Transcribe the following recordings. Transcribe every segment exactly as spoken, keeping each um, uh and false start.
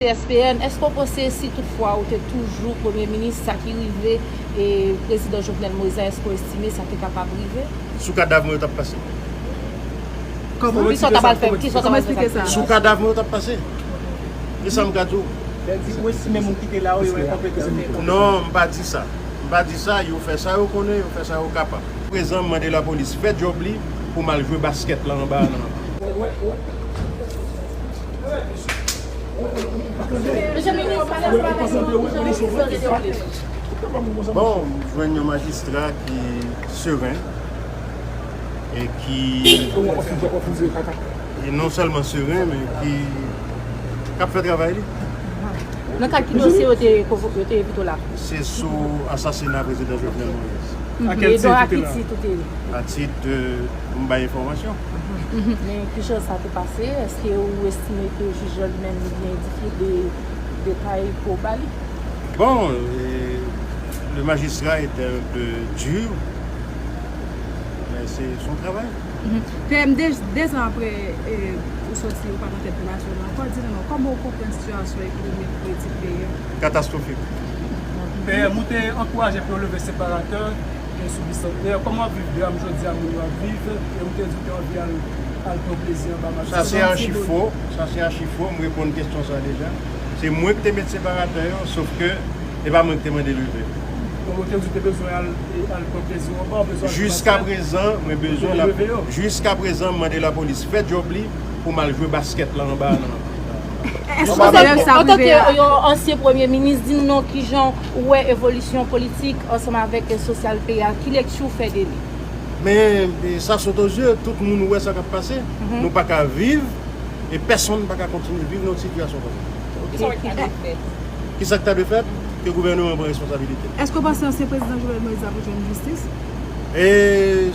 S P N, èske w panse si toutfwa ou te toujou premye minis, sa ki rive e prezidan Jovenel Moïse la, èske w estime sa te kapab rive? Sou kadav mwen yo t ap pase. Kòman? Kisa w ta pral fè? Kisa w ta pral fè sa? Sou kadav mwen yo t ap pase. E sa m ka di w. Lè di ou estime moun ki te la yo, yo enkonpetan. Non, m pa di sa. M pa di sa, yo fè sa yo konnen, yo fè sa yo kapab. Prezan, m mande lapolis fè djòb li pou m al jwe baskèt la anba a nan. Bon, m jwenn yon majistra ki seren e ki, e non sèlman seren, men ki, k ap fè travay li. Nan kad ki dosye yo te konvo-, yo te envite w la? Se sou asasina prezidan Jovenel Moïse. Mhm. E donk, a ki tit ou te ye? A tit de pou m bay enfòmasyon. Mhm. Men kijan sa te pase? Èske ou estime ke jij la li menm li byen edifye de detay ke w ba li? Bon, euh, le magistrat était un peu dur, mais c'est son travail. Mhm. P M, de, de zan apre, e, ou sòti, ou pa nan tèt fondasyon an ankò, di nou non, kòman ou konprann sitiyasyon ekonomik, politik peyi a? Katastwofik. P M, ou te ankouraje pou yo leve separatè e sou Bisantnè. Kòman w ap viv dram jodi a moun yo ap viv? E ou te di w te anvi al, al pran plezi anba Sa se achi fo, sa se achi fo, m reponn kesyon sa deja. Se mwen ki te met separatè yo, sof ke e pa mwen ki te mande leve. Donk, ou te di w te bezwen al, al pran plezi w anba, ou bezwen al Jiska prezan, mwen bezwen la, jiska prezan, m mande lapolis fè djòb li pou m al jwe baskèt la anba a nan. Èske w te, antanke yon ansyen premye minis, di n non kijan ou wè evolisyon politik ansanm avèk sosyal peyi a, ki lekti w fè de li? Men, e, sa sot o zye, tout moun wè sa k ap pase. Mhm. Nou pa ka viv, e pèsonn pa ka kontinye viv nan yon sitiyasyon konsa. Kisa k ta dwe fèt? Kisa k ta dwe fèt? Ke gouvènman an pran responsabilite. Èske w panse ansyen prezidan Jovenel Moïse la pou jwenn jistis? E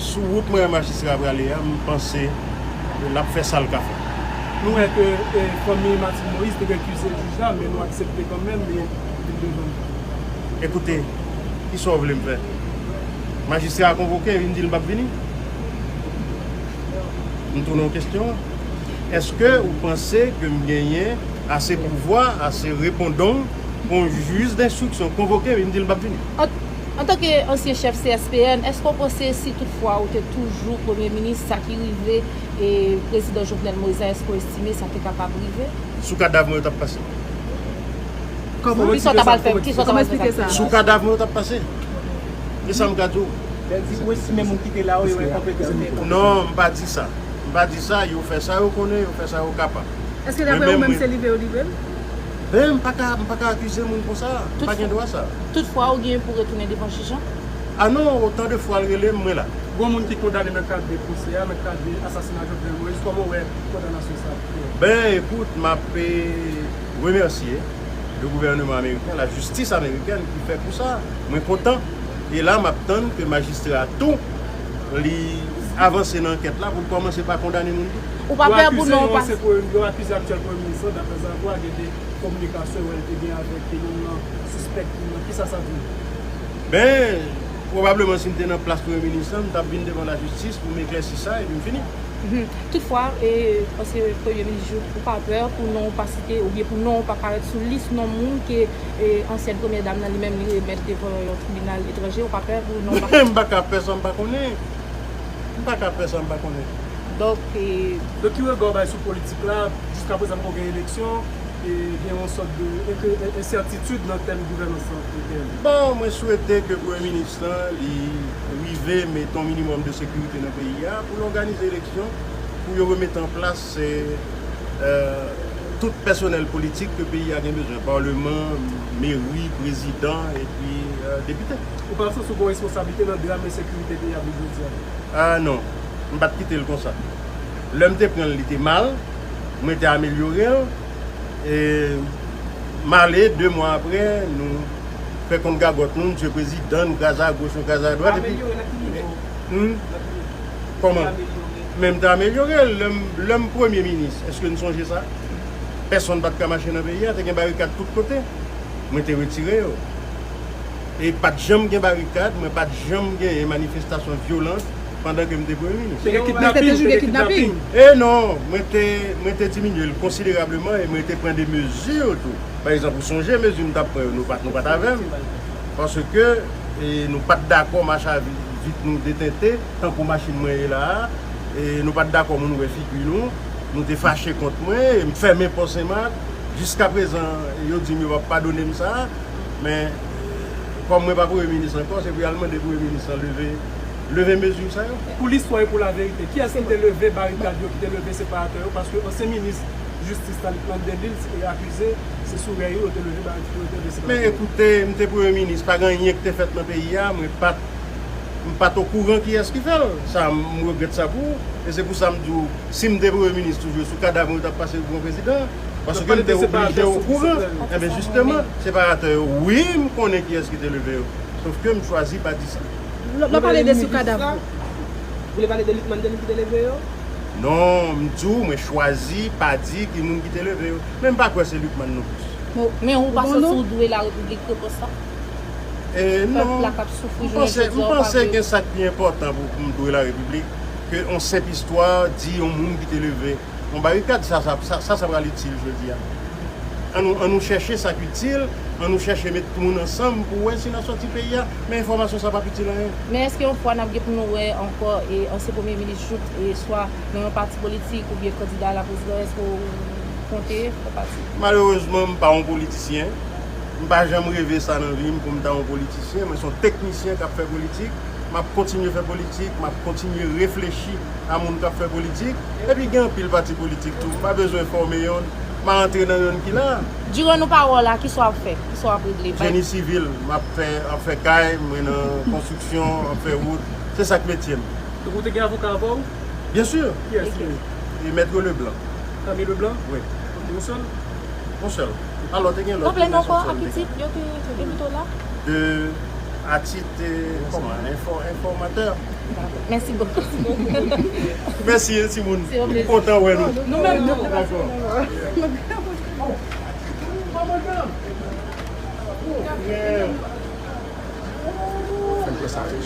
sou wout mwen a majistra prale a, m panse l ap fè sa l ka fè. Nou wè ke, e, fanmi Martine Moïse te rekize jij la, men nou aksepte kanmenm, e, vin devan l. Ekoute, kisa w vle m fè? Majistra a konvoke, vin di l m p ap vini? M tounen w kesyon an. Èske ou panse ke m genyen ase pouvwa, ase repondong pou yon jij denstriksyon konvoke m, vin di l m p ap vini? An, antanke ansyen chèf C S P N, èske w panse si toutfwa ou te toujou premye minis, sa ki rive e prezidan Jovenel Moïse la, èske w estime sa te kapab rive? Sou kadav mwen yo t ap pase. Kòman? Kisa w ta pral fè? Kisa w ta pral fè sa? Sou kadav mwen yo t ap pase. E sa m ka di w. Lè di ou estime moun ki te la yo, yo enkonpetan. Non, m pa di sa. M pa di sa, yo fè sa yo konnen, yo fè sa yo kapab. Èske daprè ou menm se live yo live l? Ben, m pa ka, m pa ka akize moun konsa. M pa gen dwa sa. Toutfwa ou gen pou retounen devan jij lan? A non, otan de fwa l rele m, mwen la. Gon moun ki kondane nan kad de pwosè a, nan kad de asasina Jovenel Moïse, kòman w wè kondanasyon sa a? Ben, ekout, m ap, e, remèsye le gouvèneman ameriken, lajistis amerikèn ki fè kou sa a. Mwen kontan. E la, m ap tann ke majistra a tou, li avanse nan ankèt la pou l kòmanse pa kondane moun tou. Ou pa pè pou non w pa... Yo akize yon ansyen premye, yo akize aktyèl premye minis lan, daprè zavwa, gen de kominikasyon yo wè l te gen avèk youn nan sispèk krim nan. Kisa sa di nou? Ben, pwobableman si m te nan plas premye minis lan, m t ap vin devan lajistis pou m eklèsi sa epi m fini. Mhm. Toutfwa, e, paske premye minis, ou pa pè pou non w pa site oubyen pou non w pa parèt sou lis non moun ke, e, ansyèn premyè dam nan li menm li remèt devan yon tribinal etranje, ou pa pè pou non w pa... M pa ka pè sa m pa konnen. M pa ka pè sa m pa konnen. Donk, e... Donk, ki rega w bay sou politik la? Jiskaprezan poko gen eleksyon, e gen yon sòt de enke-, ensètitid nan tèm gouvènans lan. Bon, mwen swete ke premye minis lan, li rive mete yon minimòm de sekirite nan peyi a pou l òganize eleksyon, pou yo remete an plas, e, e, tout pèsonèl politik ke peyi a gen bezwen, palman, meri, prezidan, epi, e, depite. Ou pa santi w gen yon responsablite nan dram ensekirite peyi a ap viv jodi a? A non, m pa t kite l konsa. Lè m te pran l, li te mal, mwen te amelyore l, e m ale, de mwa apre, nou fè konn gagòt nou, m tiye prezidan, n kraze agoch, nou kraze adwat, epi... Amelyore nan ki nivo? Hmm? Nan ki nivo? Kòman? Amelyore. Men m te amelyore l, lè m, lè m premye minis, èske n sonje sa? Pèsonn pa t ka mache nan peyi a, te gen barikad tout kote. Mwen te retire yo. E pa t janm gen barikad, mwen pa t janm genyen manifestasyon vyolan pandan ke m te premye minis. Te gen kidnaping, te gen kidnaping. E non, mwen te, mwen te diminye l konsiderableman e mwen te pran de mezi tou. Pa egzanp, ou sonje mezi m t ap pran yo, nou pa t, nou pa t avè m. Paske, e, nou pa t dakò mach a vit nou detente, tankou machin mwen ye la a. E nou pa t dakò moun wè figi nou. Nou te fache kont mwen, e m fèmen pò Senmak. Jiskaprezan, yo di m yo p ap padone m sa. Men, kòm mwen pa premye minis ankò, se pou y al mande premye minis lan leve, leve mezi sa yo. Pou listwa e pou laverite, kiyès ki te leve barikad yo, ki te leve separatè yo? Paske ansyen minis jistis la, Lucmane Delille, se te akize, se sou rèy yo, yo te leve barikad yo, yo te leve separatè yo. Men ekoute, m te premye minis, pa gen anyen ki te fèt nan peyi a, mwen pa t, m pa t okouran kiyès ki fè l. Sa, m regrèt sa pou ou. E se pou sa m di w, si m te premye minis toujou, sou kadav mwen yo t ap pase pou yon prezidan. Paske m te oblije okouran. Enben, jisteman, separatè yo, wi, m konnen kiyès ki te leve yo. Sòf ke m chwazi pa di sa. Lè w pale de sou kadav. Ou vle pale de Lucmane Delille ki te leve yo? Non, m di w, mwen chwazi pa di ki moun ki te leve yo. Men m pa kwè se Lucmane non plis. Men ou pa santi w dwe larepiblik repons la? E non. Pèp la k ap soufri jounen jodi a, ou pa vle. M panse gen sa k pi enpòtan pou, pou m dwe larepiblik ke yon senp istwa di yon moun ki te leve yon barikad. Sa, sa, sa, sa, sa pral itil jodi a. An nou, an nou chèche sa k itil, an nou chèche met moun ansanm pou wè si n a sòti peyi a, men enfòmasyon sa p ap itil anyen. Men èske yon fwa n ap gen pou nou wè ankò e ansyen premye minis jouk e swa nan yon pati politik oubyen kandida a la prezidans, èske w konte fè pati? Malerezman, m pa yon politisyen. M pa janm reve sa nan vi m pou m ta yon politisyen. Mwen se yon teknisyen k ap fè politik. M ap kontinye fè politik, m ap kontinye reflechi a moun k ap fè politik. Epi gen anpil pati politik tou. M pa bezwen fòme yonn. M a antre nan yonn ki la. Diran nou pa wè w la, kisa w ap fè? Kisa w ap regle? Jeni sivil, m ap fè, ap fè kay, mwen nan konstriksyon, ap fè wout. Se sa k metye m. Donk ou te gen avoka avè w? Byen si. Kiyès li ye? E Mèt Leblanc. Camille Leblanc? Wi. Ok, yon sèl? Yon sèl. Alò, te gen lòt. Raple n ankò, a ki tit yo te envite w la? De, a tit, eh, kòman, enfò-, enfòmatè. Mèsi bokou. Mèsi, eh, timoun. Se yon plezi. M kontan wè nou. Nou menm tou. Dakò. Fè m pran sa, wi.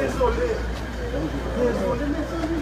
Dezole. Dezole, mezanmi.